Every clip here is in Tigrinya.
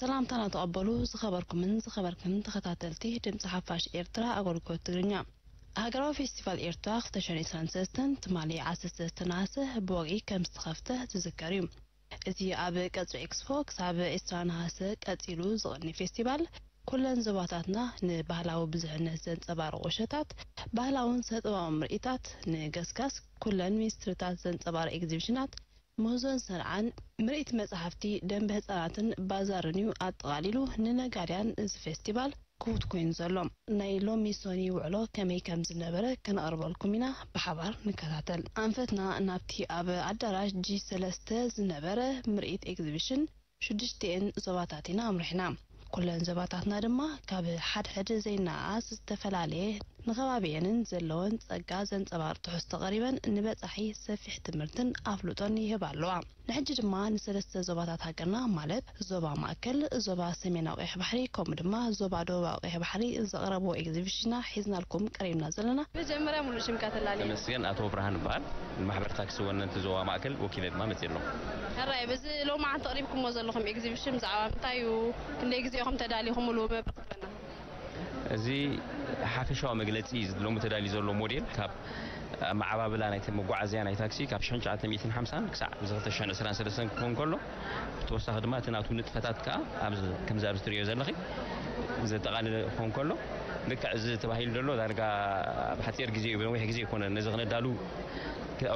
ሰላምታና ተቐበሉ ዝኸበርኩምን ዝኸበርክን ተኸታተልቲ ድምፂ ሓፋሽ ኤርትራ ኣገልግሎት ትግርኛ። ሃገራዊ ፌስቲቫል ኤርትራ ክልተ ሽሕን ዕስራን ሰለስተን ትማሊ ዓሰርተ ሰለስተ ነሓሰ ብወግዒ ከም ዝተኸፍተ ዝዝከር እዩ። እቲ ኣብ ቀጽሪ ኤክስፖ ክሳብ ዕስራ ነሓሰ ቀጺሉ ዝቕኒ ፌስቲቫል፣ ኩለን ዞባታትና ንባህላዊ ብዙሕነት ዘንጸባርቑ ሸታት፣ ባህላውን ስነ-ጥበባዊ ምርኢታት፣ ንገስጋስ ኩለን ሚኒስትሪታት ዘንጸባርቕ ኤግዚቢሽናት፣ ምህዞን ሰንዓን፣ ምርኢት መጻሕፍቲ፣ ደንበ ህጻናትን ባዛርን እዩ ኣጠቓሊሉ። ንነጋድያን እዚ ፌስቲቫል ክፉት ኮይኑ ዘሎ። ናይ ሎሚ ሶኒ ውዕሎ ከመይ ከም ዝነበረ ከነቕርበልኩም ኢና፣ ብሓባር ንከታተል። ኣንፈትና ናብቲ ኣብ ኣዳራሽ ጂ ሰለስተ ዝነበረ ምርኢት ኤግዚቢሽን ሽዱሽቲኤን ዞባታት ኢና ኣምሪሕና። ኩለን ዞባታትና ድማ ካብ ሓድሕድ ዘይነኣኣስ ዝተፈላለየ ንኸባቢኤንን ዘለወን ጸጋ ዘንጸባርቕ ትሕዝቶ ቀሪበን ንበጻሒ ሰፊሕ ትምህርትን ኣፍልጦን ይህባ ኣለዋ። ንሕጂ ድማ ንሰለስተ ዞባታት ሃገርና ማለት ዞባ ማእከል፣ ዞባ ሰሜናዊ ቀይሕ ባሕሪ ከምኡ ድማ ዞባ ደቡባዊ ቀይሕ ባሕሪ ዘቕረብዎ ኤግዚቢሽንና ሒዝናልኩም ቀሪብና ዘለና። መጀመርያ ሙሉእ ሽምካ ተላልየ። ተመስገን ኣቶ ብርሃን እበሃል። ማሕበር ታክሲ ወነንቲ ዞባ ማእከል ወኪለ ድማ መፅእ ኣለኹ። ሕራይ፣ በዚ ሎማዓንቲ ኣቕሪብኩሞ ዘለኹም ኤግዚቢሽን ብዛዕባ ምንታይ እዩ? ክንደይ ግዜ ኢኹም ተዳሊኹምሉ? መብርሂ ክትበና። እዚ ሓፈሻዊ መግለፂ እዩ። ሎሚ ተዳልዩ ዘሎ ሞዴል ካብ ኣመዓባብላ ናይቲ መጓዓዝያ ናይ ታክሲ ካብ ሽሕን ትሽዓተ ሚእትን ሓምሳን ክሳዕ ኣብዚ ክልተ ሽሕን ዕስራን ሰለስተን ክኸውን ከሎ፣ ብተወሳኺ ድማ እቲ ናቱ ንጥፈታት ከዓ ኣብዚ፣ ከምዚ ኣብዚ ትርእዮ ዘለኺ ዘጠቓለለ ክኸውን ከሎ፣ ልክዕ እዚ ተባሂሉ ዘሎ ዳርጋ ኣብ ሓፂር ግዜ እዩ፣ ነዊሕ ግዜ ኣይኮነን። ነዚ ክነዳሉ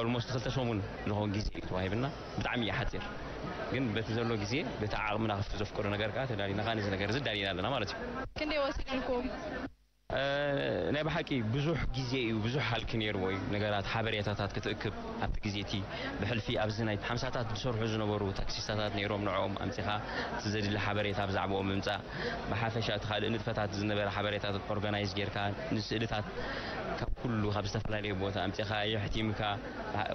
ኦልሞስት ክልተ ሰሙን ዝኸውን ግዜ እዩ ተዋሂብና። ብጣዕሚ እዩ ሓፂር፣ ግን በቲ ዘሎ ግዜ በቲ ዓቕምና ክፍቲ ዘፍቀዶ ነገር ከዓ ተዳሊና ከዓ ነዚ ነገር እዚ ዳሊና ኣለና ማለት እዩ። ክንደይ ወሲድልኩም? እ፣ ናይ ብሓቂ ብዙሕ ግዜ እዩ፣ ብዙሕ ሃልኪ ነይርዎ እዩ። ነገራት ሓበሬታታት ክትእክብ ኣብቲ ግዜ እቲ ብሕልፊ ኣብዚ ናይ ሓምሳታት ዝሰርሑ ዝነበሩ ታክሲስታታት ነይሮም፣ ንዕኦም ኣምጺኻ እቲ ዘድሊ ሓበሬታ ብዛዕባኦም ምምጻእ፣ ብሓፈሻ እቲ ካልእ ንጥፈታት ዝነበረ ሓበሬታታት ኦርጋናይዝ ጌርካ ንስእልታት ካብ ኩሉ ካብ ዝተፈላለየ ቦታ ኣምጺኻ የሕቲምካ፣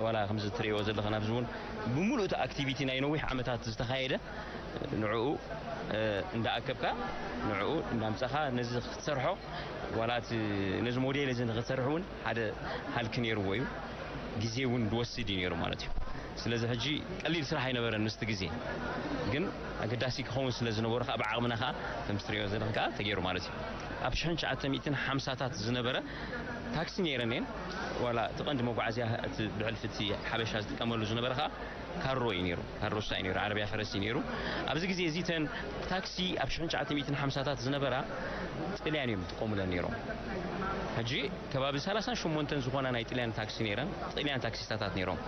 ዋላ ከምዚ ትርእይዎ ዘለኻ ናብዚ እውን ብምሉእ እቲ ኣክቲቪቲ ናይ ነዊሕ ዓመታት ዝተኻየደ ንዕኡ፣ እ፣ እንዳኣከብካ ንዕኡ እንዳምጻኻ ነዚ ክትሰርሖ ዋላ እቲ ነዚ ሞዴል እዚ ንክትሰርሕ እውን ሓደ ሃልኪ ነይርዎ እዩ። ግዜ እውን ዝወስድ እዩ ነይሩ ማለት እዩ። ስለዚ ሕጂ ቀሊል ስራሕ ኣይነበረን ምስቲ ግዜ፣ ግን ኣገዳሲ ክኸውን ስለ ዝነበሮ ከዓ ብዓቕምና ከዓ ከምዚ ትሪኦ ዘለኺ ከዓ ተገይሩ ማለት እዩ። ኣብ ሽሕን ትሽዓተ ሚእትን ሓምሳታት ዝነበረ ታክሲ ነይረን እየን። ዋላ እቲ ቀንዲ መጓዓዝያ እቲ ብሕልፊ እቲ ሓበሻ ዝጥቀመሉ ዝነበረ ከዓ ካሮ እዩ ነይሩ፣ ካሮሳ እዩ ነይሩ፣ ዓረብያ ፈረስ እዩ ነይሩ። ኣብዚ ግዜ እዚ እተን ታክሲ ኣብ ሽሕን ትሽዓተ ሚእትን ሓምሳታት ዝነበራ ጥልያን እዮም ዝጥቀሙለን ነይሮም። ሕጂ ከባቢ ሰላሳን ሸሞንተን ዝኾና ናይ ጥልያን ታክሲ ነይረን፣ ጥልያን ታክሲስታታት ነይሮም።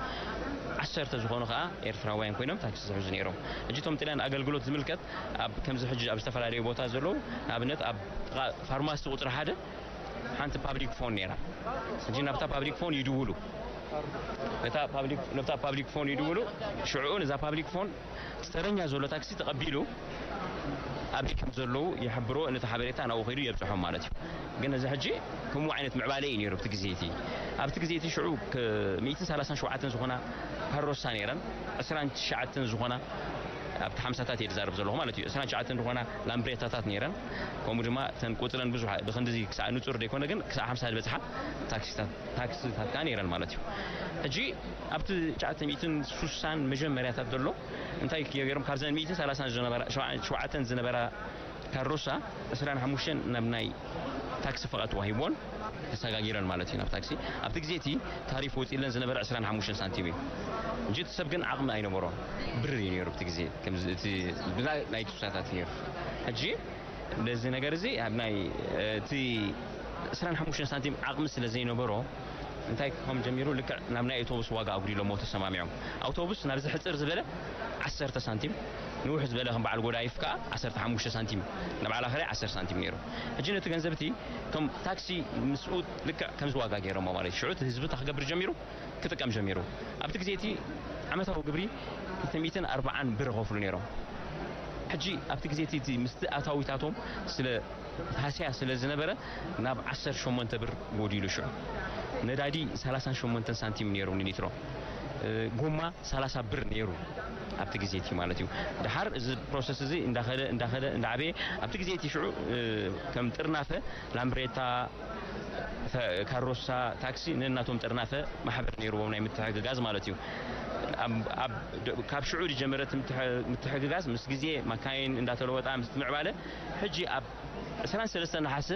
ዓሰርተ ዝኾኑ ከዓ ኤርትራውያን ኮይኖም ታክሲ ዝሕዙ ነይሮም። ሕጂ እቶም ጥልያን ኣገልግሎት ዝምልከት ኣብ ከምዚ ሕጂ ኣብ ዝተፈላለዩ ቦታ ዘለዉ፣ ንኣብነት ኣብ ጥቓ ፋርማሲ ቁፅሪ ሓደ ሓንቲ ፓብሊክ ፎን ነይራ። ሕጂ ናብታ ፓብሊክ ፎን ይድውሉ። ነታ ፓብሊክ፣ ነታ ፓብሊክ ፎን ይድውሉ። ሽዑ ነዛ ፓብሊክ ፎን ተረኛ ዘሎ ታክሲ ተቐቢሉ ኣብዚ ከም ዘለዉ ይሕብሮ፣ ነቲ ሓበሬታ ናብኡ ከይዱ የብጽሖም ማለት እዩ። ግን እዚ ሕጂ ከምኡ ዓይነት ምዕባለ እዩ ነይሩ ኣብቲ ግዜ እቲ። ኣብቲ ግዜ እቲ ሽዑ ከ-፣ ሚእትን ሰላሳን ሸውዓተን ዝኾና ካሮሳ ነይረን፣ ዕስራን ትሽዓተን ዝኾና ኣብቲ ሓምሳታት እየ ዝዛረብ ዘለኹ ማለት እዩ። ዕስራን ትሽዓተን ዝኾና ላምብሬታታት ነይረን። ከምኡ ድማ እተን ቁጽረን ብዙሕ ብክንድዚ ክሳዕ ንጹር ዘይኮነ ግን ክሳዕ ሓምሳ ዝበጽሓ ታክሲታት፣ ታክሲታት ከኣ ነይረን ማለት እዩ። ሕጂ ኣብቲ ትሽዓተ ሚእትን ስሳን መጀመርያታት ዘሎ እንታይ ገይሮም ካብዘን ሚእትን ሰላሳን ዝነበራ፣ ሸውዓ-፣ ሸውዓተን ዝነበራ ካሮሳ ዕስራን ሓሙሽተን ናብ ናይ ታክሲ ፍቓድ ተዋሂብዎን ተሰጋጊረን ማለት እዩ ናብ ታክሲ። ኣብቲ ግዜ እቲ ታሪፍ ወፂለን ዝነበረ ዕስራን ሓሙሽተን ሳንቲም እዩ። እንጂ እቲ ሰብ ግን ዓቕሚ ኣይነበሮን። ብር እዩ ነይሩ ኣብቲ ግዜ። ከምዚ እቲ ብዛ ናይ ሱሳታት እዩ ነይሩ። ሕጂ ነዚ ነገር እዚ ኣብ ናይ፣ እ፣ እቲ ዕስራን ሓሙሽተን ሳንቲም ዓቕሚ ስለ ዘይነበሮ እንታይ ክኾም ጀሚሩ? ልክዕ ናብ ናይ ኣውቶቡስ ዋጋ ኣጉዲሎሞ ተሰማሚዖም። ኣውቶቡስ ናብዚ ሕጽር ዝበለ ዓሰርተ ሳንቲም፣ ንውሕ ዝበለ ከም በዓል ጎዳይፍ ከኣ ዓሰርተ ሓሙሽተ ሳንቲም፣ ንበዓል ኣኸለ ዓሰርተ ሳንቲም ነይሩ። ሕጂ ነቲ ገንዘብ እቲ ከም ታክሲ ምስኡ ልክዕ ከምዚ ዋጋ ገይሮሞ ማለት እዩ። ሽዑ እቲ ህዝቢ እንታይ ክገብር ጀሚሩ? ክጥቀም ጀሚሩ። ኣብቲ ግዜ እቲ ዓመታዊ ግብሪ ክልተ ሚእትን ኣርባዓን ብር ይኸፍሉ ነይሮም። ሕጂ ኣብቲ ግዜ እቲ፣ እቲ ምስቲ ኣታዊታቶም ስለ ሃስያ ስለ ዝነበረ ናብ ዓሰርተ ሸሞንተ ብር ጎዲሉ ሽዑ። ነዳዲ ሰላሳን ሸሞንተን ሳንቲም ነይሩ ንሊትሮ። እ፣ ጎማ ሰላሳ ብር ነይሩ ኣብቲ ግዜ እቲ ማለት እዩ። ደሓር እዚ ፕሮሰስ እዚ እንዳኸደ፣ እንዳኸደ፣ እንዳዓበየ ኣብቲ ግዜ እቲ ሽዑ፣ እ፣ ከም ጥርናፈ ላምብሬታ፣ ተ-፣ ካሮሳ፣ ታክሲ ነናቶም ጥርናፈ ማሕበር ነይርዎም ናይ ምትሕግጋዝ ማለት እዩ። ኣብ- ኣብ- ደ- ካብ ሽዑ ዝጀመረ እቲ ምትሕ- ምትሕግጋዝ ምስ ግዜ ማካይን እንዳተለወጣ ምስ ምዕባለ ሕጂ ኣብ ዕስራን ሰለስተን ነሓሰ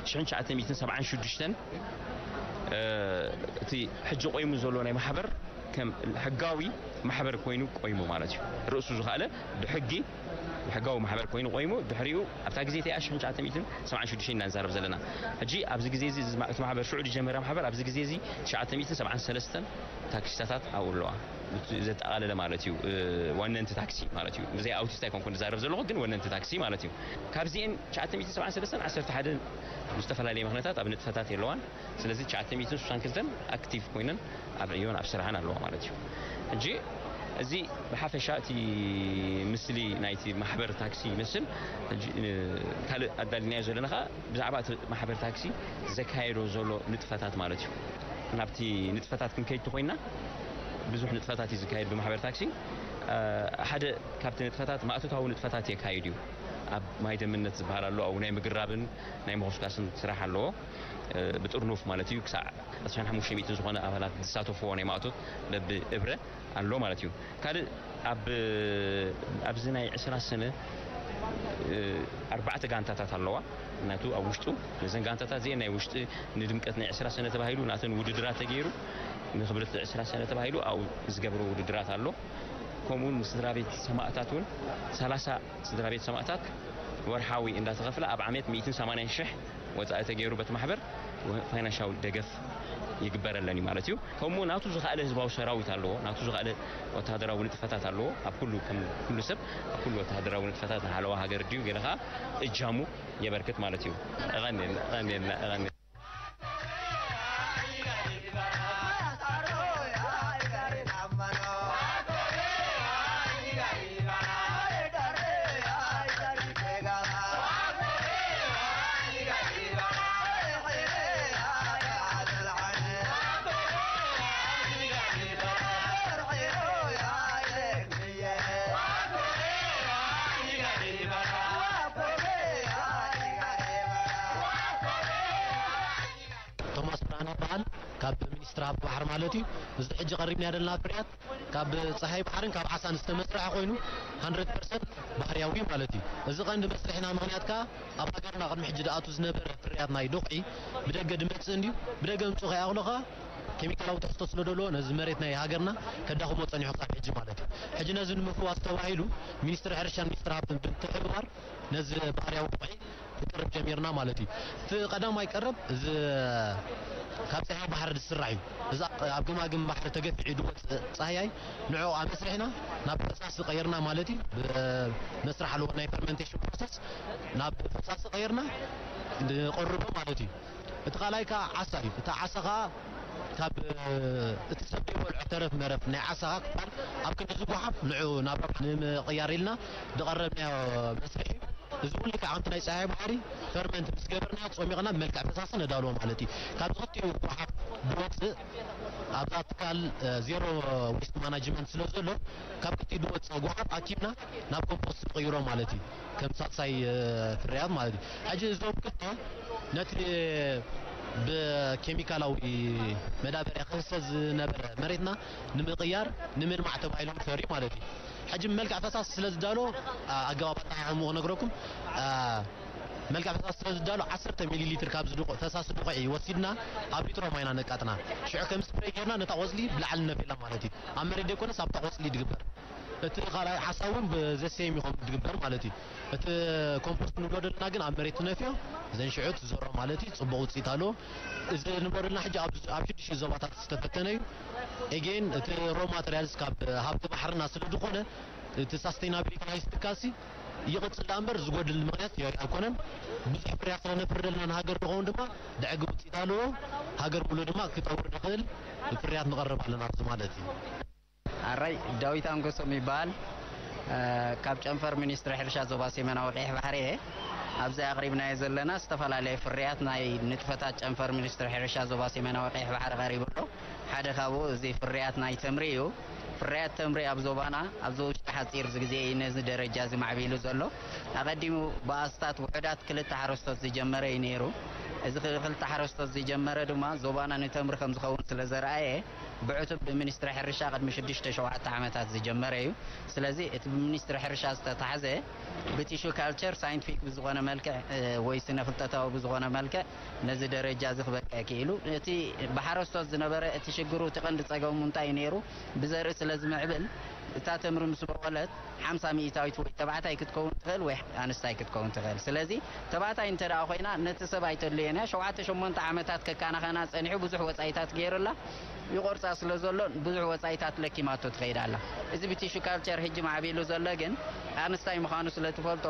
ሽሕን ትሽዓተ ሚእትን ሰብዓን ሽዱሽተን እቲ ሕጂ ቆይሙ ዘሎ ናይ ማሕበር ከም ሕጋዊ ማሕበር ኮይኑ ቆይሙ ማለት እዩ። ርእሱ ዝኸኣለ ብሕጊ ሕጋዊ ማሕበር ኮይኑ ቆይሙ ድሕሪኡ ኣብታ ግዜ እቲኣ ሽሕን ትሽዓተ ሚእትን ሰብዓን ሽዱሽተን ኢና ንዛረብ ዘለና። ሕጂ ኣብዚ ግዜ እዚ እዚ ማ- እቲ ማሕበር ሽዑ ዝጀመረ ማሕበር ኣብዚ ግዜ እዚ ትሽዓተ ሚእትን ሰብዓን ሰለስተን ታክሲታት ኣብኡ ኣለዋ። ዘጠቓለለ ማለት እዩ። እ፣ ወነንቲ ታክሲ ማለት እዩ። ብዘይ ኣውቲስት ኣይኮንኩን ዝዛረብ ዘለኹ ግን ወነንቲ ታክሲ ማለት እዩ። ካብዚኤን ትሽዓተ ሚእትን ሰብዓን ሰለስተን ዓሰርተ ሓደ ብዝተፈላለየ ምኽንያታት ኣብ ንጥፈታት የለዋን። ስለዚ ትሽዓተ ሚእትን ስሳን ክልተን ኣክቲቭ ኮይነን ኣብ ዕዮን ኣብ ስራሕን ኣለዋ ማለት እዩ። ሕጂ እዚ ብሓፈሻ እቲ ምስሊ ናይቲ ማሕበር ታክሲ ይመስል። ሕጂ፣ እ፣ ካልእ ኣዳሊናዮ ዘለና ኸዓ ብዛዕባ እቲ ማሕበር ታክሲ ዘካየዶ ዘሎ ንጥፈታት ማለት እዩ። ናብቲ ንጥፈታት ክንከይድ ተኾይና ብዙሕ ንጥፈታት እዩ ዝካየድ ብማሕበር ታክሲ። እ፣ ሓደ ካብቲ ንጥፈታት ማእቶታዊ ንጥፈታት የካይድ እዩ። ኣብ ማይ ደምነት ዝበሃል ኣሎ፣ ኣብኡ ናይ ምግራብን ናይ ምኹስካስን ስራሕ ኣለዎ። እ፣ ብጥርኑፍ ማለት እዩ ክሳዕ ኣስራን ሓሙሽተ ሚእትን ዝኾነ ኣባላት ዝሳተፍዎ ናይ ማእቶት በብእብረ ኣሎ ማለት እዩ። ካልእ ኣብ ኣብዚ ናይ ዕስራ ሰነ እ፣ ኣርባዕተ ጋንታታት ኣለዋ። ናቱ ኣብ ውሽጡ ነዘን ጋንታታት እዚኤን ናይ ውሽጢ ንድምቀት ናይ ዕስራ ሰነ ተባሂሉ ናተን ውድድራት ተገይሩ ንክብረት ዕስራ ሰነ ተባሂሉ ኣብኡ ዝገብሮ ውድድራት ኣሎ። ከምኡ እውን ስድራ ቤት ሰማእታት እውን ሰላሳ ስድራ ቤት ሰማእታት ወርሓዊ እንዳተኸፍለ ኣብ ዓመት ሚእትን ሰማንያን ሽሕ ወፃኢ ተገይሩ በቲ ማሕበር ፋይናንሻዊ ደገፍ ይግበረለን እዩ ማለት እዩ። ከምኡ ናቱ ዝኸኣለ ህዝባዊ ሰራዊት ኣለዎ፣ ናቱ ዝኸኣለ ወተሃደራዊ ንጥፈታት ኣለዎ። ኣብ ኩሉ ከም ኩሉ ሰብ ኣብ ኩሉ ወተሃደራዊ ንጥፈታት ንሓለዋ ሃገር ድዩ ገለ ከዓ እጃሙ የበርክት ማለት እዩ። እቐንየልና እቐንየልና እቐንየልና። ቶማስ ብርሃነ ይበሃል። ካብ ሚኒስትሪ ሃብቲ ባሕሪ ማለት እዩ። እዚ ሕጂ ቀሪብና ዘለና ፍርያት ካብ ጸሃይ ባሕርን ካብ ዓሳን ዝተመስረሐ ኮይኑ ሃንድረድ ፐርሰንት ባህርያዊ ማለት እዩ። እዚ ቀንዲ መስርሕና ምኽንያት ከኣ ኣብ ሃገርና ቅድሚ ሕጂ ዝኣቱ ዝነበረ ፍርያት ናይ ዶኽዒ ብደገ ድመጽእ እንድዩ። ብደገ ምጽኡ ከይኣኽሎ ከኣ ኬሚካላዊ ትሕዝቶ ስለ ዘለዎ ነዚ መሬት ናይ ሃገርና ከዳኽሞ ጸኒሑ ክሳብ ሕጂ ማለት እዩ። ሕጂ ነዚ ንምፍዋስ ተባሂሉ ሚኒስትሪ ሕርሻን ሚኒስትሪ ሃብትን ብምትሕብባር ነዚ ባህርያዊ ዶኽዒ ክቅርብ ጀሚርና ማለት እዩ። እቲ ቀዳማይ ቀረብ እዚ ካብ ጸሃይ ባሕሪ ዝስራሕ እዩ። እዚ ኣብ ገማግም ባሕሪ ተገፊዑ ዝወጽእ ጻህያይ ንዕኡ ኣመስሪሕና ናብ ፈሳሲ ቀይርና ማለት እዩ። ብመስርሕ ኣለዎ ናይ ፈርመንቴሽን ፕሮሰስ ናብ ፈሳሲ ቀይርና ንቐርቦ ማለት እዩ። እቲ ካልኣይ ከዓ ዓሳ እዩ። እቲ ዓሳ ከዓ ካብ እቲ ሰብ ዘይበልዖ ተረፍ መረፍ ናይ ዓሳ ክፋል ኣብ ክንዲ ዝጓሓፍ ንዑ ናብ ረብሓ ንምቕያር ኢልና ዝቐረብናዮ መስርሕ እዩ። እዚ እውን ልክዕ ከምቲ ናይ ጸሃይ ባሕሪ ፈርመንት ምስ ገበርና ጾሚቕና ብመልክዕ ፈሳሲ ነዳልዎ ማለት እዩ። ካብ ክልቲኡ ጓሓፍ ዝወፅእ ኣብዛ ትካል ዜሮ ዌስት ማናጅመንት ስለ ዘሎ ካብ ክልቲኡ ዝወፅእ ጓሓፍ ኣኪብና ናብ ኮምፖስት ንቕይሮ ማለት እዩ። ከም ሳልሳይ ፍርያት ማለት እዩ። ሕጂ እዞም ክልተ ነቲ ብኬሚካላዊ መዳበርያ ክህሰ ዝነበረ መሬትና ንምቕያር ንምልማዕ ተባሂሎም ዝፈርዩ ማለት እዩ። ሕጂ ብመልክዕ ፈሳሲ ስለ ዝዳሎ ኣገባብ ኣጠሓሕምኡ ክነግረኩም። መልክዕ ፈሳሲ ስለ ዝዳሎ ዓሰርተ ሚሊ ሊትር ካብ ዝድቑ ፈሳሲ ድቑዒ ወሲድና ኣብ ሊትሮ ማይና ነቃጥና ሽዑ ከም ስፕሬይ ጌርና ነታ ቆፅሊ ብላዕሊ ነፌላ ማለት እዩ። ኣብ መሬት ዘይኮነስ ኣብታ ቆፅሊ ድግበር። እቲ ካልኣይ ሓሳብ እውን ብዘሰየም ይኾን ድግበር ማለት እዩ። እቲ ኮምፖስት ንብሎ ዘለና ግን ኣብ መሬት ትነፍዮ ዘንሽዑ ትዘሮ ማለት እዩ። ፅቡቕ ውፅኢት ኣለዎ። እዚ ንበረልና ሕጂ ኣብ ሽዱሽተ ዞባታት ዝተፈተነ እዩ። ኤጌን እቲ ሮ ማተሪያልስ ካብ ሃብቲ ባሕርና ስለ ዝኾነ እቲ ሳስቴናቢሊቲ ናይ ትካሲ ይቕፅል ዳ እምበር ዝጎድል ምክንያት ኣይኮነን። ብዙሕ ፍርያት ስለነፍሪ ዘለና ንሃገር ንኸውን ድማ ደዕጊ ውፅኢት ኣለዎ። ሃገር ሙሉ ድማ ክጠውር ንኽእል ፍርያት ንቐርብ ኣለና ማለት እዩ። ኣራይ ዳዊት ኣንገሶም ይበሃል። ካብ ጨንፈር ሚኒስትሪ ሕርሻ ዞባ ሰሜናዊ ቀይሕ ባሕሪ እየ። ኣብዚ ኣቕሪብናዮ ዘለና ዝተፈላለየ ፍርያት ናይ ንጥፈታት ጨንፈር ሚኒስትሪ ሕርሻ ዞባ ሰሜናዊ ቀይሕ ባሕሪ ቀሪቡ ኣሎ። ሓደ ካብኡ እዚ ፍርያት ናይ ተምሪ እዩ። ፍርያት ተምሪ ኣብ ዞባና ኣብዚ ውሽጢ ሓፂር ግዜ እዩ ነዚ ደረጃ እዚ ማዕቢሉ ዘሎ። ኣቐዲሙ ብኣስታት ውሑዳት ክልተ ሓረስቶት ዝጀመረ እዩ ነይሩ። እዚ ክልተ ሓረስቶት ዝጀመረ ድማ ዞባና ንተምሪ ከም ዝኸውን ስለ ዘርኣየ ብዕቱብ ብሚኒስትሪ ሕርሻ ቅድሚ ሽዱሽተ ሸውዓተ ዓመታት ዝጀመረ እዩ። ስለዚ እቲ ብሚኒስትሪ ሕርሻ ዝተታሕዘ ብቲሹ ካልቸር ሳይንቲፊክ ብዝኾነ መልክዕ ወይ ስነ ፍልጠታዊ ብዝኾነ መልክዕ ነዚ ደረጃ እዚ ክበቅዕ ክኢሉ። እቲ ብሓረስቶት ዝነበረ እቲ ሽግሩ እቲ ቀንዲ ጸገሙ እንታይ ነይሩ ብዘርኢ ስለ ዝምዕብል እታ ተምሪ ምስ በቆለት ሓምሳ ሚእታዊት ወይ ተባዕታይ ክትከውን ትኽእል ወይ ኣንስታይ ክትከውን ትኽእል። ስለዚ ተባዕታይ እንተ ደኣ ኮይና ነቲ ሰብ ኣይተድልየን እያ። ሸውዓተ ሸሞንተ ዓመታት ከካናኸና ጸኒሑ ብዙሕ ወጻኢታት ገይሩላ ይቆርጻ ስለ ዘሎ ብዙሕ ወጻኢታት ለኪማቶ ትኸይድ ኣላ። እዚ ብቲሹ ካልቸር ህጂ ማዕቢሉ ዘሎ ግን ኣንስታይ ምዃኑ ስለ ትፈልጦ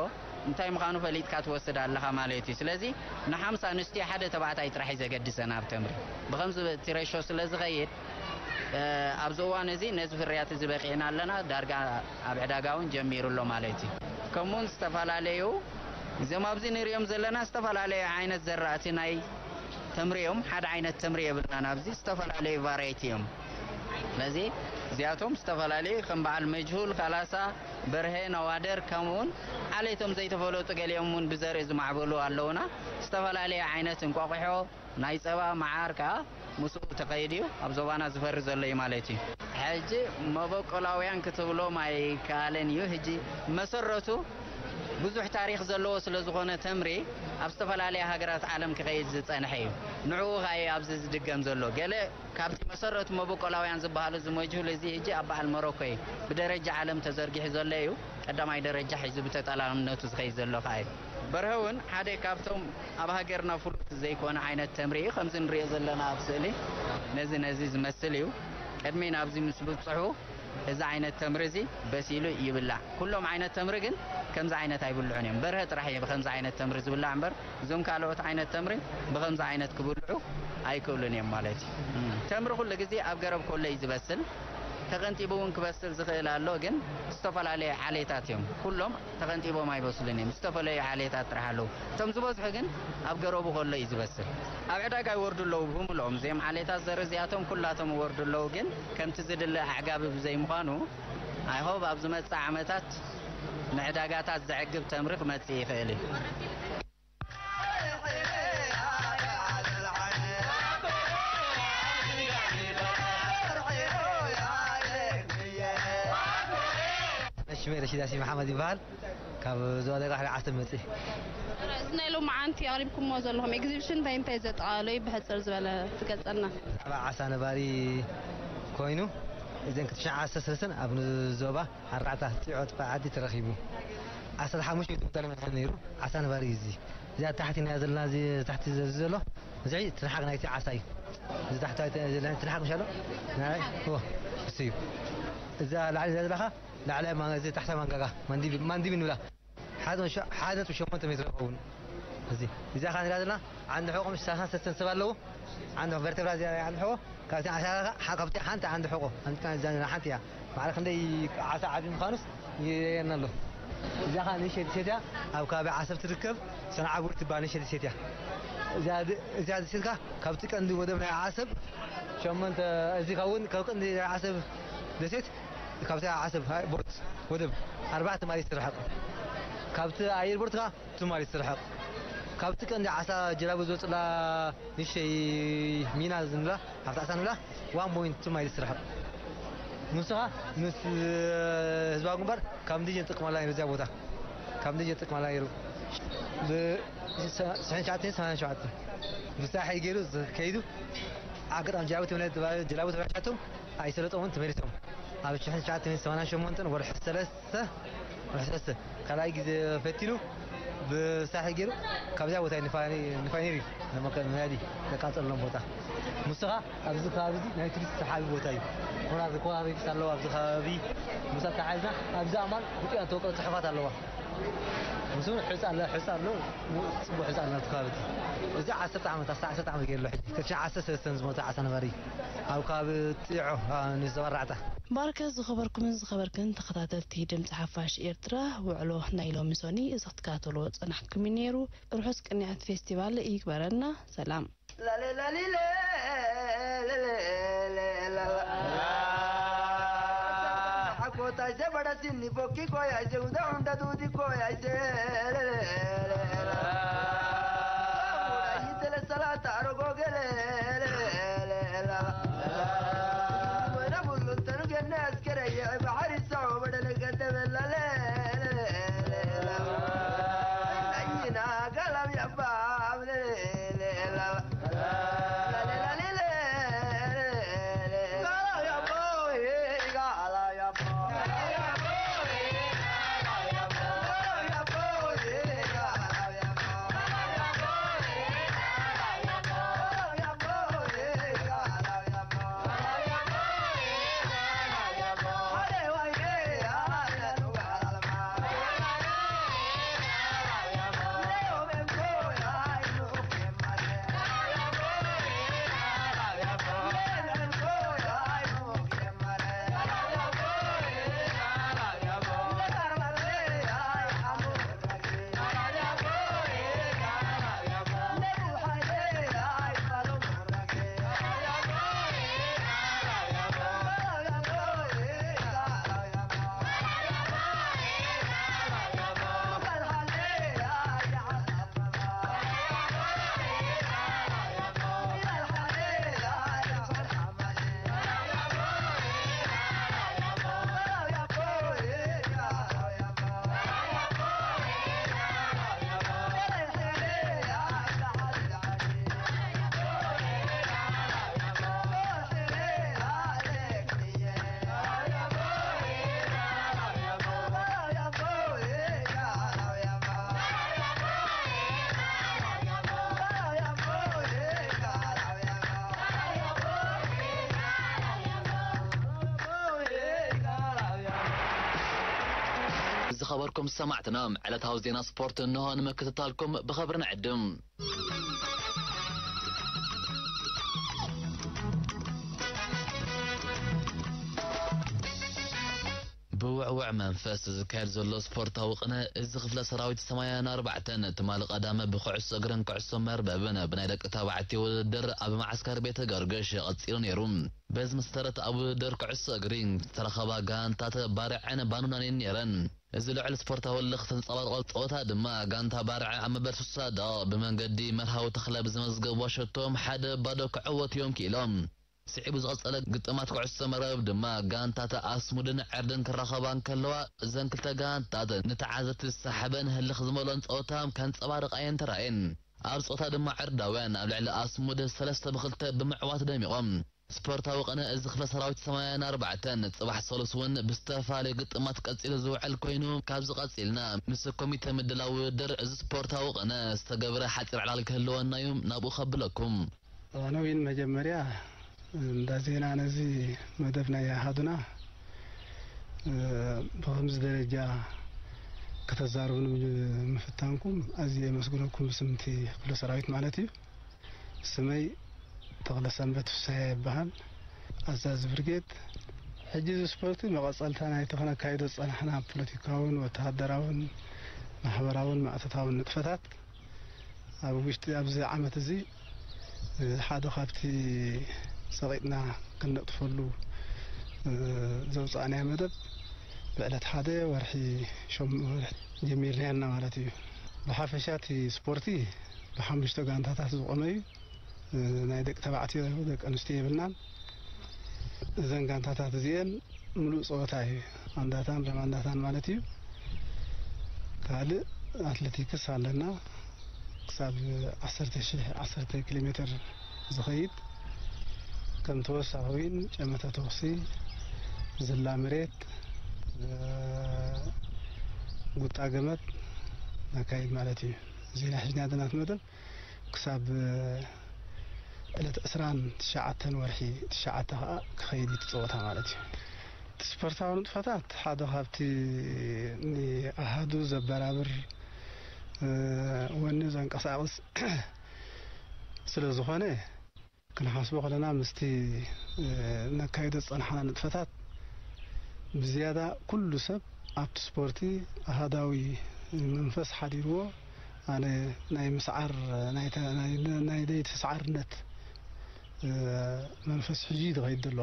እንታይ ምዃኑ ፈሊጥካ ትወስድ ኣለኻ ማለት እዩ። ስለዚ ንሓምሳ ኣንስትዮ ሓደ ተባዕታይ ጥራሕ እዩ ዘገድሰን ኣብ ተምሪ። ብኸምዚ እቲ ሬሾ ስለ ዝኸይድ ኣብዚ እዋን እዚ ነዚ ፍርያት እዚ በቂዕና ኣለና። ዳርጋ ኣብ ዕዳጋ እውን ጀሚሩ ኣሎ ማለት እዩ። ከምኡውን ዝተፈላለዩ እዞም ኣብዚ ንሪኦም ዘለና ዝተፈላለዩ ዓይነት ዘራእቲ ናይ ተምሪ እዮም። ሓደ ዓይነት ተምሪ የብልናን ኣብዚ ዝተፈላለዩ ቫራይቲ እዮም። ስለዚ እዚኣቶም ዝተፈላለዩ ከም በዓል መጅሁል፣ ካላሳ፣ በርሀ፣ ነዋደር ከምኡውን ዓሌቶም ዘይተፈለጡ ገሊኦም እውን ብዘርኢ ዝማዕበሉ ኣለውና። ዝተፈላለዩ ዓይነት እንቋቑሖ ናይ ጸባ መዓር ከኣ ምስኡ ተኸይድ እዩ ኣብ ዞባና ዝፈሪ ዘሎ እዩ ማለት እዩ። ሕጂ መበቆላውያን ክትብሎም ኣይከኣልን እዩ። ሕጂ መሰረቱ ብዙሕ ታሪኽ ዘለዎ ስለ ዝኾነ ተምሪ ኣብ ዝተፈላለያ ሃገራት ዓለም ክኸይድ ዝጸንሐ እዩ። ንዕኡ ከኣ እዩ ኣብዚ ዝድገም ዘሎ። ገለ ካብቲ መሰረቱ መበቆላውያን ዝበሃሉ እዚ መጅሁል እዚ ሕጂ ኣብ በዓል ሞሮኮ እዩ ብደረጃ ዓለም ተዘርጊሑ ዘሎ እዩ። ቀዳማይ ደረጃ ሒዙ ብተጠላምነቱ ዝኸይድ ዘሎ ከኣ እዩ። በርሀ እውን ሓደ ካብቶም ኣብ ሃገርና ፍሉጥ ዘይኮነ ዓይነት ተምሪ እዩ። ከምዚ ንሪኦ ዘለና ኣብ ስእሊ ነዚ ነዚ ዝመስል እዩ። ቅድሚ ናብዚ ምስ ብጽሑ እዚ ዓይነት ተምሪ እዚ በሲሉ ይብላዕ። ኩሎም ዓይነት ተምሪ ግን ከምዚ ዓይነት ኣይብልዑን እዮም። በርሀ ጥራሕ እዩ ብከምዚ ዓይነት ተምሪ ዝብላዕ እምበር እዞም ካልኦት ዓይነት ተምሪ ብኸምዚ ዓይነት ክብልዑ ኣይክእሉን እዮም ማለት እዩ። እም፣ ተምሪ ኩሉ ግዜ ኣብ ገረብ ከሎ እዩ ዝበስል። ተቐንጢቡ እውን ክበስል ዝኽእል ኣሎ፣ ግን ዝተፈላለዩ ዓሌታት እዮም። ኩሎም ተቐንጢቦም ኣይበስሉን እዮም። ዝተፈላለዩ ዓሌታት ጥራሕ ኣለዉ። እቶም ዝበዝሑ ግን ኣብ ገረቡ ከሎ እዩ ዝበስል። ኣብ ዕዳጋ ይወርዱ ኣለዉ ብሙሉኦም። እዚኦም ዓሌታት ዘርኢ እዚኣቶም ኩላቶም ይወርዱ ኣለዉ፣ ግን ከምቲ ዝድለ ኣዕጋቢ ብዘይምዃኑ፣ I hope ኣብ ዝመጽእ ዓመታት ንዕዳጋታት ዘዕግብ ተምሪ ክመጽእ ይኽእል እዩ። ሽመይ ረሺድ ያሲን መሓመድ ይበሃል። ካብ ዞባ ደጋ ዓሰብ መፅእ። እዚ ናይ ሎማዓንቲ ኣቕሪብኩሞ ዘለኹም ኤግዚቢሽን እንታይ እንታይ ዘጠቓለለ እዩ ብሕፅር ዝበለ ትገልፀልና? ብዛዕባ ዓሳ ነባሪ ኮይኑ እዘን ክልተ ሽሕ ዓሰርተ ሰለስተን ኣብ ዞባ ኣርባዕተ ጢዖ ጥፋ ዓዲ ተረኺቡ ዓሰርተ ሓሙሽተ ሚእቲ ኩንታል መድሓኒ ነይሩ። ዓሳ ነባሪ እዩ እዚ። እዚኣ ታሕቲ ናይ ዘለና እዚ ታሕቲ ዘሎ እዚ ትንሓግ ናይቲ ዓሳ እዩ። እዚ ታሕቲ ትንሓግ ምሻሎ ናይ እሱ እዩ። እዛ ላዕሊ ዘለኻ ላዕላይ እዚ ታሕታይ ማንጋጋ ማንዲብል ንብላ ሓደ ነጥቢ ሸሞንተ ሜትሮ ይኸውን። እዚ እዚኣ ኸዓ ንሪኣ ዘለና ዓንዲ ሕቖ ምስ ሰላሳን ሰለስተን ሰብ ኣለዉ። ዓንዲ ሕቖ ቨርተብራ እዚኣ ናይ ዓንዲ ሕቖ ካብቲ ዓሳ ካብቲ ሓንቲ ዓንዲ ሕቖ ኣምጥና እዛ ዘለና ሓንቲ እያ። ማዕረ ክንደይ ዓሳ ዓብዪ ምዃኑስ ይርእየና ኣሎ። እዚኣ ኸዓ ንእሽተይ ደሴት እያ። ኣብ ከባቢ ዓሰብ ትርከብ ሰንዓቡር ትበሃል ንእሽተይ ደሴት እያ። እዚኣ ድ- እዚኣ ደሴት ኸዓ ካብቲ ቀንዲ ወደብ ናይ ዓሰብ ሸሞንተ እዚ ኸውን ካብ ቀንዲ ናይ ዓሰብ ደሴት ካብቲ ዓሰብ ቦት ወደብ ኣርባዕተ ማይል ትርሕቕ። ካብቲ ኣየርፖርት ከዓ ቱ ማይል ትርሕቕ። ካብቲ ቀንዲ ዓሳ ጀላቡ ዝወፅላ ንእሽተይ ሚና ንብላ ኣብቲ ዓሳ ንብላ ዋን ፖይንት ቱ ማይል ትርሕቕ። ንሱ ከዓ ምስ ህዝባዊ ግንባር ካብ ንደጀን ዝጥቀመላ ነይሩ እዚኣ ቦታ ካብ ንደጀን ዝጥቀመላ ነይሩ። ብስሕን ትሽዓተን ሰማንያን ሸውዓተን ብሳሕል ገይሩ ከይዱ ኣጋጣሚ ጀላቡ ተመለ- ጀላቡ ተበላሽያቶም ኣይሰለጦምን ተመሊሶም ኣብ ሽሕን ትሽዓተ ሚእትን ሰማንያን ሸሞንተን ወርሒ ሰለስተ ወርሒ ሰለስተ ካልኣይ ግዜ ፈቲኑ ብሳሕል ገይሩ ካብዚኣ ቦታ እዩ ንፋይ ነይሩ እዩ ንመከ- ነዳዲ ዘቃፀለሎም ቦታ ንሱ ኸዓ ኣብዚ ከባቢ እዚ ናይ ቱሪስት ሰሓቢ ቦታ እዩ። ኮራር ኮራሪት ኣለዎ ኣብዚ ከባቢ ምስ ኣተሓሒዝና ኣብዚ ኣማን ብጥያ ተወቀ ፅሑፋት ኣለዋ። ምስ እውን ሕፃ ኣሎ ሕፃ ኣሎ ፅቡቅ ሕፃ ኣሎ ኣብቲ ከባቢ እቲ። እዚ ዓሰርተ ዓመት ኣስታ ዓሰርተ ዓመት ገይሩ ኣሎ ሕጂ ክልተ ዓሰርተ ሰለስተን ዝሞተ ዓሳ ነባሪ ኣብ ከባቢ ጢዖ ንዘባራዕታ። ባርከ ዝኸበርኩምን ዝኸበርክን ተኸታተልቲ ድምፂ ሓፋሽ ኤርትራ ውዕሎ ናይ ሎሚ ሶኒ እዚ ክትከታተልዎ ዝፀናሕኩም እዩ ነይሩ። ርሑስ ቅንያት ፌስቲቫል ይግበረልና። ሰላም። Kotaise bada sinni bokki koyaise uda hunda dudi koyaise. ሰላታ ኣረጎ ገለ ወደ ሙሉ ተኑ ገና እስከረየ ባሕሪ ሰው ወደ ለገደበላ ናይና ጋላብ ያባብ ዝኸበርኩም ሰማዕትና፣ ዕለታዊ ዜና ስፖርት እንሆ ንምክትታልኩም ብኸብሪ ንዕድም። ብውዕውዕ መንፈስ ዝካየድ ዘሎ ስፖርታዊ ቅነ፣ እዚ ክፍለ ሰራዊት ሰማንያን ኣርባዕተን ትማሊ ቀዳመ ብኩዕሶ እግርን ኩዕሶ መርበብን ብናይ ደቂ ተባዕትዮ ውድድር ኣብ መዓስከር ቤተ ገርገሽ ቀጺሉ ነይሩ። በዚ መሰረት ኣብ ውድድር ኩዕሶ እግሪ ዝተረኸባ ጋንታት ባርዐን ባኑናን እየን ነይረን። እዚ ልዑል ስፖርታዊ ህልኽ ዘንጸባርቖ ጸወታ ድማ ጋንታ ባርዐ ኣብ መበል ሱሳ ደቂቕ ብመንገዲ መርሃዊ ተኽለ ብዝመዝገብዎ ሸቶም ሓደ ባዶ ክዕወቱ እዮም ክኢሎም። ስዒቡ ዝቐጸለ ግጥማት ኩዕሶ መረብ ድማ ጋንታት ኣስሙድን ዕርድን ክራኸባ እንከለዋ፣ እዘን ክልተ ጋንታት ንተዓዘብቲ ዝሰሓበን ህልኽ ዝመልኦን ጸወታ ከንጸባርቓ እየን ተራእየን። ኣብ ጸወታ ድማ ዕርዳውያን ኣብ ልዕሊ ኣስሙድ ሰለስተ ብክልተ ብምዕዋት ደሚቖም። ስፖርታዊ ቅነ እዚ ክፍለ ሰራዊት ሰማንያን ኣርባዕተን ጽባሕ ሰሉስ እውን ብዝተፈላለዩ ግጥማት ቀጺሉ ዝውዕል ኮይኑ፣ ካብዚ ቀጺልና ምስ ኮሚተ ምድላው ውድድር እዚ ስፖርታዊ ቅነ ዝተገብረ ሓጺር ዕላል ክህልወና እዩ፣ ናብኡ ከብለኩም። ኣነ እውን መጀመርያ እንዳ ዜና ነዚ መደብ ናይ ኣሃዱና፣ እ፣ ብኸምዚ ደረጃ ከተዛርቡኒ ምፍታንኩም ኣዝየ የመስግነኩም ብስም እቲ ክፍለ ሰራዊት ማለት እዩ። ስመይ ተኽለሰንበት ፍስሃየ ይበሃል። ኣዛዚ ብርጌድ። ሕጂ እዚ ስፖርቲ መቐጸልታ ናይቲ ክነካይዶ ዝጸናሕና ፖለቲካውን ወተሃደራውን ማሕበራውን ማእቶታውን ንጥፈታት ኣብ ውሽጢ ኣብዚ ዓመት እዚ ሓደ ካብቲ ጸቒጥና ክንነጥፈሉ ዘውጻእናዮ መደብ ብዕለት ሓደ ወርሒ ሸም-፣ ወርሒ ጀሚርናዮ ኣለና ማለት እዩ። ብሓፈሻ እቲ ስፖርቲ ብሓሙሽተ ጋንታታት ዝቖመ እዩ። ናይ ደቂ ተባዕትዮ ደቂ ኣንስትዮ የብልናን። እዘን ጋንታታት እዚአን ምሉእ ጸወታ እዩ። ኣንዳታን ለማንዳታን ማለት እዩ። ካልእ ኣትሌቲክስ ኣለና። ክሳብ ዓሰርተ ሺሕ፣ ዓሰርተ ኪሎ ሜትር ዝኸይድ፣ ከም ተወሳኺ እውን ጨመተ ተኹሲ፣ ዝላ መሬት፣ ጉጣ ገመድ ነካይድ ማለት እዩ። እዚ ናይ ሕጂ ናትና መደብ ክሳብ ዕለት ዕስራን ትሽዓተን ወርሒ ትሽዓተ ከኣ ክኸይድ እዩ እቲ ጸወታ ማለት እዩ። እቲ ስፖርታዊ ንጥፈታት ሓደ ካብቲ ንኣሃዱ ዘበራብር፣ እ፣ ወኒ ዘንቀሳቕስ ስለ ዝኾነ፣ ክንሓስቦ ከለና ምስቲ፣ እ፣ ነካይዶ ዝጸናሕና ንጥፈታት ብዝያዳ ኩሉ ሰብ ኣብቲ ስፖርቲ ኣሃዳዊ መንፈስ ሓዲርዎ፣ ኣነ ናይ ምስዓር፣ ናይ ተ-፣ ናይ፣ ናይ ደይተስዓርነት፣ እ፣ መንፈስ ሒዙ እዩ ዝኸይድ ዘሎ።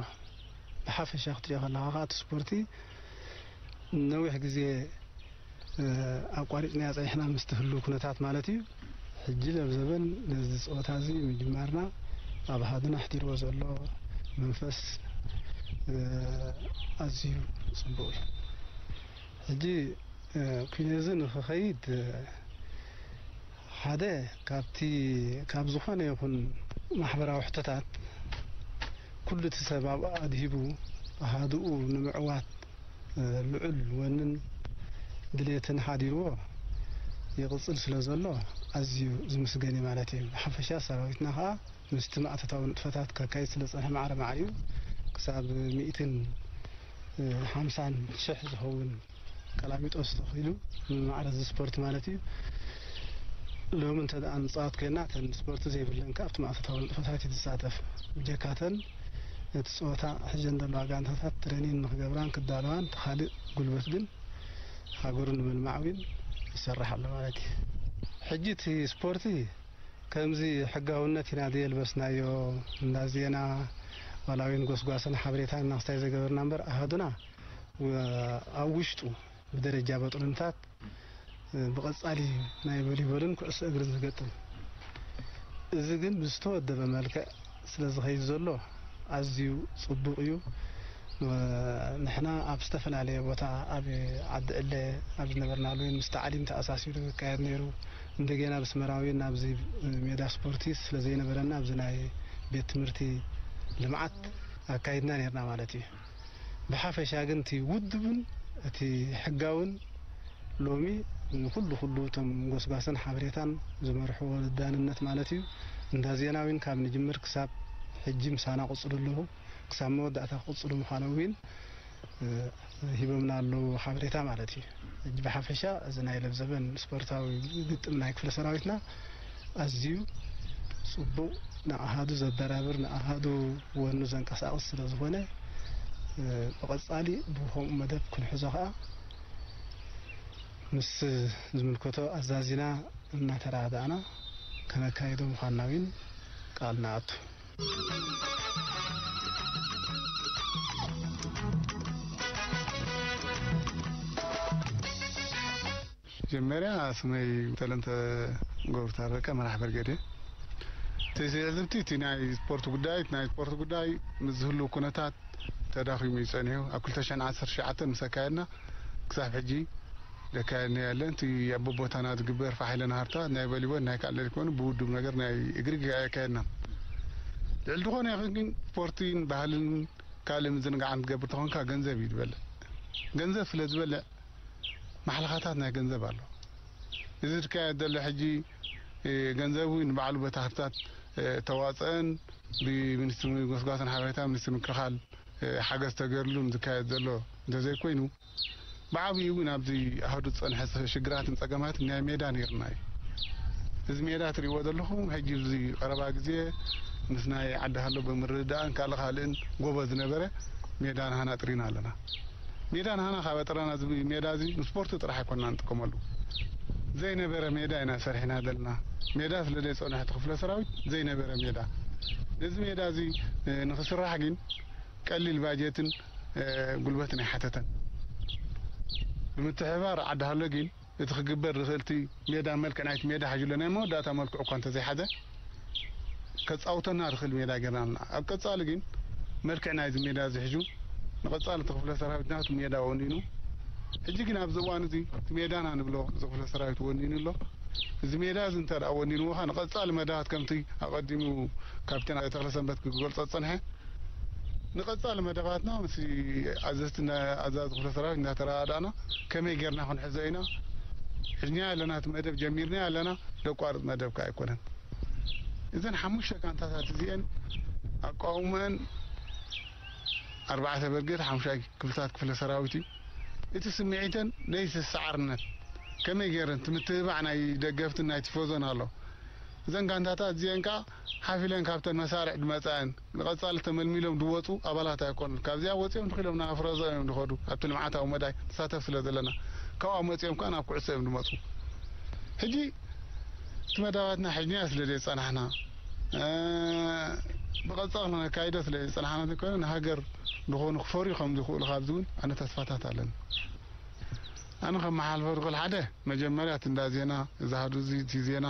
ብሓፈሻ ክትሪኦ ከለኻ ከኣ እቲ ስፖርቲ ነዊሕ ግዜ፣ እ፣ ኣቋሪጽናዮ ጸኒሕና ምስቲ ህሉው ኩነታት ማለት እዩ። ሕጂ ለብዘበን ነዚ ጸወታ እዚ ምጅማርና ኣብ ኣሃዱና ኣሕዲርዎ ዘሎ መንፈስ፣ እ፣ ኣዝዩ ጽቡቕ እዩ። ሕጂ፣ እ፣ ኩነዚ ንኽኸይድ፣ እ፣ ሓደ ካብቲ፣ ካብ ዝኾነ ይኹን ማሕበራዊ ሕቶታት ኩሉ እቲ ሰብ ኣብኡ ኣድሂቡ ኣሃዱኡ ንምዕዋት፣ እ፣ ልዑል ወንን ድሌትን ሓዲርዎ ይቕጽል ስለ ዘሎ ኣዝዩ ዝምስገን እዩ ማለት እዩ። ብሓፈሻ ሰራዊትና ከኣ ምስቲ ማእቶታዊ ንጥፈታት ከካይድ ስለ ዝጸንሐ ማዕረ ማዕሪኡ ክሳብ ሚእትን ሓምሳን ሽሕ ዝኸውን ቀላሚጦስ ተኺሉ ንማዕረ እዚ ስፖርት ማለት እዩ። ሎሚ እንተ ደኣ ንጻወት ኮይና እተን ስፖርት ዘይብለን ከኣ ኣብቲ ማእቶታዊ ንጥፈታት እዩ ዝሳተፍ። ብጀካተን ነቲ ጸወታ ሕጀን ዘለዋ ጋንታታት ትሬኒን ንኽገብራን ክዳለዋን እቲ ካልእ ጉልበት ግን ሃገሩ ንምልማዕ እውን ይሰርሕ ኣሎ ማለት እዩ። ሕጂ እቲ ስፖርቲ ከምዚ ሕጋውነት ኢና ዘየልበስናዮ፣ እንዳ ዜና ዋላ እውን ጎስጓስን ሓበሬታን እናኽስታይ ዘገበርና እምበር ኣሃዱና ወ-፣ ኣብ ውሽጡ ብደረጃ በጥሩንታት ብቐጻሊ ናይ ቮሊቦልን ኩዕሶ እግርን ዝገጥም። እዚ ግን ብዝተወደበ መልክዕ ስለ ዝኸይድ ዘሎ ኣዝዩ ጽቡቕ እዩ። ንሕና ኣብ ዝተፈላለየ ቦታ ኣብ ዓዲ ዕለ ኣብ ዝነበርናሉ ምስ ታዕሊም ተኣሳሲሩ ዝካየድ ነይሩ። እንደገና ብስመራዊ ናብዚ ሜዳ ስፖርቲ ስለ ዘይነበረና ኣብዚ ናይ ቤት ትምህርቲ ልምዓት ኣካይድና ነይርና ማለት እዩ። ብሓፈሻ ግን እቲ ውድብን እቲ ሕጋውን ሎሚ ንኹሉ ኩሉ እቶም ጎስጓስን ሓበሬታን ዝመርሕዎ ዳንነት ማለት እዩ። እንዳ ዜና እውን ካብ ንጅምር ክሳብ ሕጂ ምሳና ቅጽሉ ኣለኹ። ክሳብ መወዳእታ ክቕጽሉ ምዃኖም እውን፣ እ፣ ሂቦምና ኣለዉ ሓበሬታ ማለት እዩ። ሕጂ ብሓፈሻ እዚ ናይ ለብዘበን ስፖርታዊ ግጥም ናይ ክፍለ ሰራዊትና ኣዝዩ ጽቡቕ፣ ንኣሃዱ ዘበራብር፣ ንኣሃዱ ወኑ ዘንቀሳቕስ ስለ ዝኾነ፣ እ፣ ብቐጻሊ ብኸምኡ መደብ ክንሕዞ ከኣ ምስ ዝምልከቶ ኣዛዚና እናተረዳእና ከነካይዶ ምዃንና እውን ቃል ንኣቱ። መጀመርያ ስመይ ተለንተ ገብሩ ታረቀ፣ መራሕ ብርጌድ እየ። እቲ ትዕዝብቲ፣ እቲ ናይ ስፖርት ጉዳይ፣ እቲ ናይ ስፖርት ጉዳይ ምስ ዝህሉ ኩነታት ተዳኺሙ እዩ ጸኒሑ። ኣብ ክልተ ሽሕን ዓሰርተ ትሽዓተን ምስ ኣካየድና ክሳብ ሕጂ ዘካየድናዮ የለን። እቲ ኣብ በቦታና ዝግበር ፋሕ ኢለን ሃርታ ናይ ቮሊቦል ናይ ካልእ ዘይኮኑ ብውዱብ ነገር ናይ እግሪ ኣካየድና። ልዕሊ ዝኾነ ይኹን ግን ስፖርትን ባህልን ካልእ ምዝንጋዕን ትገብር ተኾንካ ገንዘብ እዩ ዝበልዕ። ገንዘብ ስለ ዝበልዕ ማሕለኻታት ናይ ገንዘብ ኣሎ። እዚ ዝካየድ ዘሎ ሕጂ፣ እ፣ ገንዘብ እውን ንባዕሉ በቲ ሃፍታት፣ እ፣ ተዋፅኦን ብሚኒስትሪ ጎስጓስን ሓበሬታ ሚኒስትሪ ምክልኻል፣ እ፣ ሓገዝ ተገይርሉን ዝካየድ ዘሎ እንተዘይኮይኑ፣ ብዓብኡ እውን ኣብዚ ኣሃዱ ዝፀንሐ ሽግራትን ፀገማትን ናይ ሜዳ ነይርና እዩ። እዚ ሜዳ ትሪእዎ ዘለኹም ሕጂ ኣብዚ ቀረባ ግዜ ምስ ናይ ዓዲ ሃሎ ብምርድዳእን ካልእ ካልእን ጎቦ ዝነበረ ሜዳ ናህና ጥሪና ኣለና። ሜዳ ናህና ካብ ኣጥራና እዚ ሜዳ እዚ ንስፖርት ጥራሕ ኣይኮንና ንጥቀመሉ። ዘይነበረ ሜዳ ኢና ሰሪሕና ዘለና። ሜዳ ስለ ዘይጸንሐ እቲ ክፍለ ሰራዊት ዘይነበረ ሜዳ። እዚ ሜዳ እዚ፣ እ፣ ንኽስራሕ ግን ቀሊል ባጀትን፣ እ፣ ጉልበትን ኣይሓተተን። ብምትሕብባር ዓዲ ሃሎ ግን እቲ ክግበር ዝኽእል እቲ ሜዳ መልክዕ ናይቲ ሜዳ ሓዙ ኣሎ። ናይ መወዳእታ መልክዑ እኳ እንተዘይሓዘ፣ ከጻውተና ዝኽእል ሜዳ ጌርና ኣለና። ኣብ ቀጻሊ ግን መልክዕ ናይዚ ሜዳ እዚ ሒዙ ንቐጻሊ እቲ ክፍለ ሰራዊት ናቱ ሜዳ ወኒኑ፣ ሕጂ ግን ኣብዚ እዋን እዚ እቲ ሜዳና ንብሎ እዚ ክፍለ ሰራዊት ወኒኑ ኣሎ። እዚ ሜዳ እዚ እንተ ደኣ ወኒንዎ ኸኣ ንቐጻሊ መዳባት ከምቲ ኣቐዲሙ ካፕቴን ተኽለሰንበት ክገልጾ ዝጸንሐ፣ ንቐጻሊ መደባትና ምስ ኣዘዝቲ፣ ኣዛዚ ክፍለ ሰራዊት እንዳተረዳዳእና ከመይ ጌርና ክንሕዞ ኢና። ሒዝናዮ ኣለና፣ እቲ መደብ ጀሚርናዮ ኣለና፣ ዘቋርጽ መደብ ከኣ ኣይኮነን። እዘን ሓሙሽተ ጋንታታት እዚአን ኣቋውመአን ኣርባዕተ ብርጌድ፣ ሓሙሽተ ክፍልታት ክፍለ ሰራዊት እዩ። እቲ ስምዒተን ናይ ሰዓርነት ከመይ ጌረን፣ እቲ ምትብባዕ ናይ ደገፍትን ናይ ቲፎዞን ኣሎ። እዘን ጋንታታት እዚአን ከኣ ሓፍ ኢለን ካብተን መሳርዕ ዝመጻ እየን። ንቐጻሊ ተመልሚሎም ዝወጹ ኣባላት ኣይኮኑን። ካብዚኣ ወጺኦም ድኺሎም ናብ ፍረዞ እዮም ዝኸዱ። ኣብቲ ልምዓታዊ መዳይ ንሳተፍ ስለ ዘለና፣ ካብኣ መጺኦም ከኣ ናብ ኩዕሶ እዮም ዝመጹ። ሕጂ እቲ መዳባትና ሒዝናዮ ስለ ዘይጸናሕና፣ እ፣ ብቐጻሊ ነካይዶ ስለ ዘይጸናሕና እንተኮይኑ፣ ንሃገር ዝኾኑ ክፈርዩ ከም ዝኽእሉ ካብዚ እውን ኣነ ተስፋታት ኣለኒ። ኣነ ከመሓላልፎ ዝኽእል ሓደ፣ መጀመርያ እቲ እንዳ ዜና፣ እዚ ኣሃዱ እዚ፣ እቲ ዜና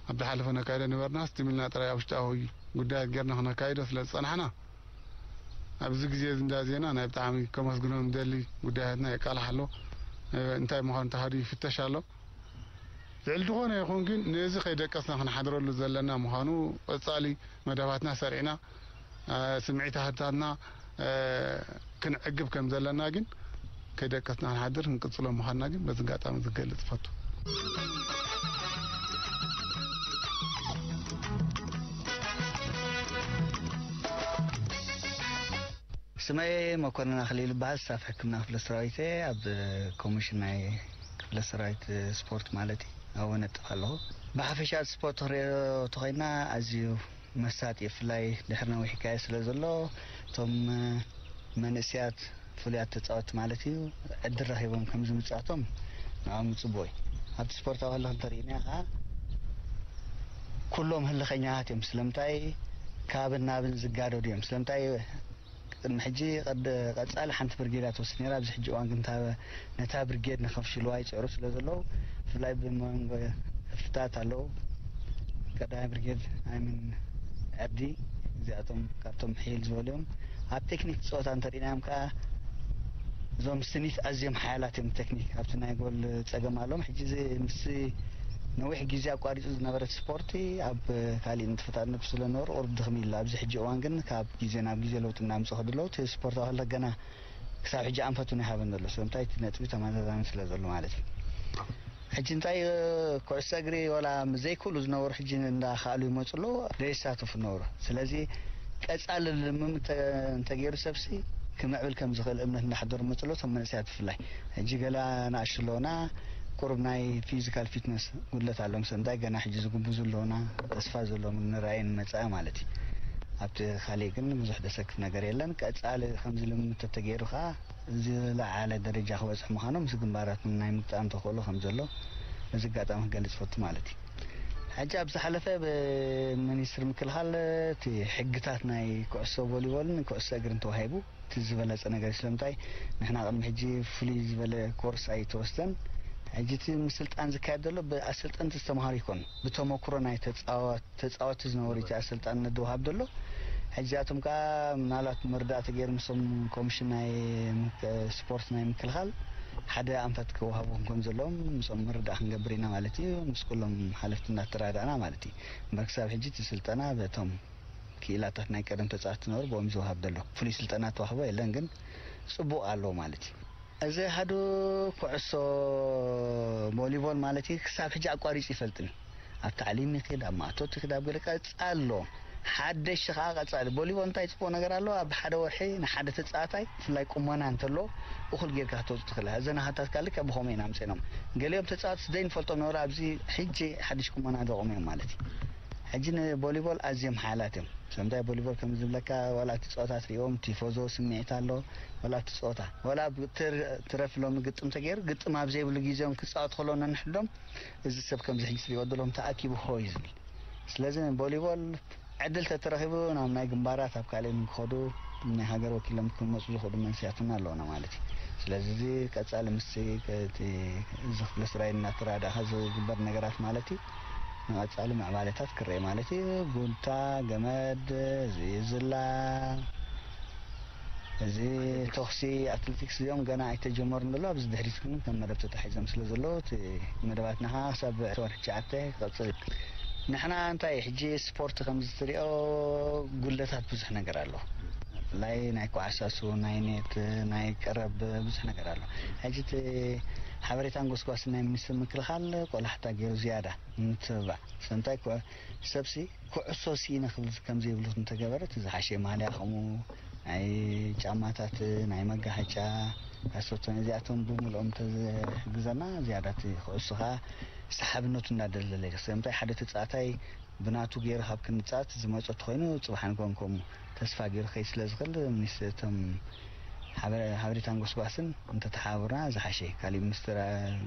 ኣብ ዝሓለፈ ነካይዶ ነበርና፣ ስትም ኢልና ጥራይ ኣብ ውሽጣዊ ጉዳያት ጌርና ክነካይዶ ስለ ዝጸናሕና፣ ኣብዚ ግዜ እዚ እንዳ ዜና ናይ ብጣዕሚ ከመስግኖም ዝደሊ ጉዳያትና የቃልሕ ኣሎ። እ፣ እንታይ ምዃኑ ተሃድዩ ይፍተሽ ኣሎ። ልዕሊ ዝኾነ ይኹን ግን፣ ነዚ ከይደቀስና ክንሓድረሉ ዘለና ምዃኑ፣ ቀጻሊ መደባትና ሰሪዕና፣ እ፣ ስምዒታትና፣ እ፣ ክንዕግብ ከም ዘለና ግን፣ ከይደቀስና ክንሓድር ክንቅጽሎ ምዃንና ግን በዚ ኣጋጣሚ ዝገልጽ እፈቱ። ስመይ መኮንን ኣኽሊሉ ይበሃል። ስታፍ ሕክምና ክፍለ ሰራዊት እየ። ኣብ ኮሚሽን ናይ ክፍለ ሰራዊት ስፖርት ማለት እዩ፣ ኣብኡ እነጥፍ ኣለኹ። ብሓፈሻ ስፖርት ክሪኦ ተኾይና ኣዝዩ መሳጢ እዩ፣ ብፍላይ ድሕሪ ነዊሕ ይካየድ ስለ ዘሎ፣ እቶም መንእስያት ፍሉያት ተጻወትቲ ማለት እዩ፣ ዕድል ረኺቦም ከምዚ ምጽኣቶም ንዕኦም ጽቡቕ እዩ። ኣብቲ ስፖርታዊ ህልኽ እንተርኢናዮ ኸኣ፣ ኩሎም ህልኸኛታት እዮም። ስለምንታይ ካብን ናብን ዝጋደዱ እዮም። ስለምንታይ ቅድሚ ሕጂ ቀድ-፣ ቀጻሊ ሓንቲ ብርጌድ እያ ትወስድ ነይራ። ኣብዚ ሕጂ እዋን ግን እታ፣ ነታ ብርጌድ ንኸፍሽልዋ ይጽዕሩ ስለ ዘለዉ፣ ብፍላይ ብመንጎ ክፍትታት ኣለዉ። ቀዳማይ ብርጌድ ኣይምን ዕርዲ፣ እዚኣቶም ካብቶም ሕይል ዝበሉ እዮም። ኣብ ቴክኒክ ጸወታ እንተርኢናዮም ከኣ፣ እዞም ስኒት ኣዝዮም ሓያላት እዮም። ቴክኒክ ኣብቲ ናይ ጎል ጸገም ኣለዎም። ሕጂ እዚ ምስ ነዊሕ ግዜ ኣቋሪጹ ዝነበረ ስፖርቲ ኣብ ካሊእ ንጥፈታት ነብሱ ስለነበሩ ቁሩብ ድኽም ኢሉ። ኣብዚ ሕጂ እዋን ግን ካብ ግዜ ናብ ግዜ ለውጢ እናምጽኡ ከድለዉ፣ እቲ ስፖርታዊ ህልኽ ገና ክሳብ ሕጂ ኣንፈቱ ናይ ሃበን ዘሎ። ስለምንታይ እቲ ነጥቢ ተመዛዛኒ ስለ ዘሎ ማለት እዩ። ሕጂ እንታይ፣ ኩዕሶ እግሪ ወላ ዘይክእሉ ዝነበሩ ሕጂ እንዳኸኣሉ ይመጹ ኣለዉ፣ ዘይሳተፉ ነበሩ። ስለዚ ቀጻሊ ልምምድ እንተ-፣ እንተገይሩ ሰብሲ ክምዕብል ከም ዝኽእል እምነት እንዳሕደሩ መጹ ኣለዉ፣ እቶም መንእሰያት ብፍላይ። ሕጂ ገለ ኣናእሽቱ ኣለዉና፣ ቁሩብ ናይ ፊዚካል ፊትነስ ጉድለት ኣለዎም። ስለምንታይ ገና ሕጂ ዝጉብዙ ኣለዉና፣ ተስፋ ዘለዎም ንራእይ ንመጻኢ ማለት እዩ። ኣብቲ ካሊእ ግን ብዙሕ ዘሰክፍ ነገር የለን። ቀጻሊ ከምዚ ልምምድ ተተገይሩ ከኣ ዝለዓለ ደረጃ ክበጽሑ ምዃኖም ምስ ግንባራት ናይ ምግጣም ተኽእሎ ከም ዘሎ በዚ ኣጋጣሚ ክገልጽ ፈቱ ማለት እዩ። ሕጂ ኣብ ዝሓለፈ ብሚኒስትሪ ምክልኻል እቲ ሕግታት ናይ ኩዕሶ ቮሊቦልን ኩዕሶ እግርን ተዋሂቡ። እቲ ዝበለጸ ነገር እዩ። ስለምንታይ ንሕና ቅድሚ ሕጂ ፍሉይ ዝበለ ኮርስ ኣይተወስደን። ሕጂ እቲ ምስልጣን ዝካየድ ዘሎ ብኣሰልጠንቲ ዝተምሃሩ ይኮኑ፣ ብተመክሮ ናይ ተጻወት-፣ ተጻወቲ ዝነበሩ እቲ ኣሰልጣንነት ዝወሃብ ዘሎ። ሕጂ እዚኣቶም ከኣ ምናልባት መርዳእቲ ገይሩ ምስቶም ኮሚሽን ናይ ምክ-፣ ስፖርት ናይ ምክልኻል ሓደ ኣንፈት ክወሃቡ ክንኮን ዘለዎም ምስኦም ምርዳእ ክንገብር ኢና ማለት እዩ። ምስ ኩሎም ሓለፍቲ እናተራዳእና ማለት እዩ። እምበር ክሳብ ሕጂ እቲ ስልጠና በቶም ክኢላታት ናይ ቀደም ተጻወትቲ ዝነበሩ ብኦም ዝወሃብ ዘሎ ፍሉይ ስልጠና ተዋህቦ የለን፣ ግን ጽቡቕ ኣሎ ማለት እዩ። እዚ ሃዱ ኩዕሶ ቮሊቦል ማለት እዩ፣ ክሳብ ሕጂ ኣቋሪጹ ይፈልጥን። ኣብ ታዕሊም ይኽድ፣ ኣብ ማእቶት ይኽድ፣ ኣብ ገለ ቀጻሊ ኣሎ። ሓደሽ ከኣ ቀጻሊ። ቮሊቦል እንታይ ጽቡቕ ነገር ኣለዎ? ኣብ ሓደ ወርሒ ንሓደ ተጻዋታይ፣ ብፍላይ ቁመና እንተሎ፣ እኹል ጌርካ ከተውጽእ ትኽእል። እዘን ሃታት ካልእ ከ ብኸመይ ኢና ኣምጺእናዮም? ገሊኦም ተጻወትቲ ዘይንፈልጦም ነበሩ፣ ኣብዚ ሕጂ ሓድሽ ቁመና ዘቑሙ እዮም ማለት እዩ። ሕጂ ንቮሊቦል ኣዝዮም ሓያላት እዮም። ስለምንታይ ቮሊቦል ከም ዝብለካ፣ ዋላ እቲ ጸወታ ትርእዮም፣ ቲፎዞ ስምዒት ኣሎ፣ ዋላ እቲ ጸወታ፣ ዋላ ኣብ ትር-፣ ትረፍ ሎሚ ግጥም ተገይሩ፣ ግጥም ኣብ ዘይብሉ ግዜኦም ክጻወቱ ከለዉ ነንሕዶም፣ እዚ ሰብ ከምዚ ሕጂ ትርእይዎ ዘለኹም ተኣኪቡ ሆይ ዝብል። ስለዚ ንቮሊቦል ዕድል ተተረኺቡ ናብ ናይ ግንባራት ኣብ ካልእ ንክኸዱ ናይ ሃገር ወኪሎም ክመጹ ዝኽእሉ መንስያትና ኣለዉና ማለት እዩ። ስለዚ እዚ ቀጻሊ ምስቲ እቲ እዚ ክፍለ ስራይ እናተራዳእኻ ዝግበር ነገራት ማለት እዩ። ንቐጻሊ ምዕባለታት ክረአ ማለት እዩ። ጉንታ፣ ገመድ፣ እዚ ዝላ፣ እዚ ተኹሲ፣ ኣትሌቲክስ እዚኦም ገና ኣይተጀመሩን ዘለዉ። ኣብዚ ድሕሪት ግን ከም መደብ ተታሒዞም ስለ ዘለዉ እቲ መደባትና ከዓ ክሳብ ወርሒ ትሽዓተ ክቐጽል እዩ። ንሕና እንታይ ሕጂ ስፖርት ከምዚ ትሪኦ ጉድለታት ብዙሕ ነገር ኣሎ። ብፍላይ ናይ ኩዓሳሱ፣ ናይ ኔት፣ ናይ ቀረብ ብዙሕ ነገር ኣሎ። ሕጂ እቲ ሓበሬታን ጎስጓስን ናይ ሚኒስትሪ ምክልኻል ቆላሕታ ገይሩ ዝያዳ ንምትብባዕ። ስለምንታይ ኮ-፣ ሰብሲ ኩዕሶ ስኢነ ክብል ከም ዘይብሉ እንተገበረ እቲ ዝሓሸ ማልያ ከምኡ ናይ ጫማታት ናይ መጋሃጫ ካሶቶን እዚኣቶም ብምልኦም እንተዝሕግዘና ዝያዳ እቲ ኩዕሶ ከዓ ሰሓብነቱ እንዳደልደለ ይኸ-፣ ስለምንታይ ሓደ ተጻዋታይ ብናቱ ገይሩ ካብ ክንጻወት ዝመጾ ተኾይኑ ጽባሕ ንግሆ ከምኡ ተስፋ ገይሩ ክኸይድ ስለ ዝኽእል ሚኒስ-፣ እቶም ሓበረ-፣ ሓበሬታን ጎስጓስን እንተተሓባበሩና ዝሓሸ። ካሊእ ሚኒስትር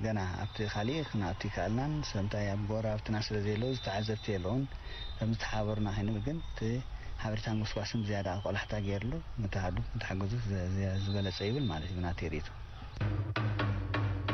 ገና ኣብቲ ካሊእ ክንኣቱ ይከኣልናን ስለምንታይ ኣብ ጎረባብትና ስለ ዘየለዉ ዝተዓዘብቲ የለዉን። ከም ዝተሓባበሩና ከይንብል ግን እቲ ሓበሬታን ጎስጓስን ዝያዳ ቆላሕታ ገይርሉ ምተሃዱ ምተሓገዙ ዝ-፣ ዝ-፣ ዝበለጸ ይብል ማለት እዩ ብናተይ ርእይቶ።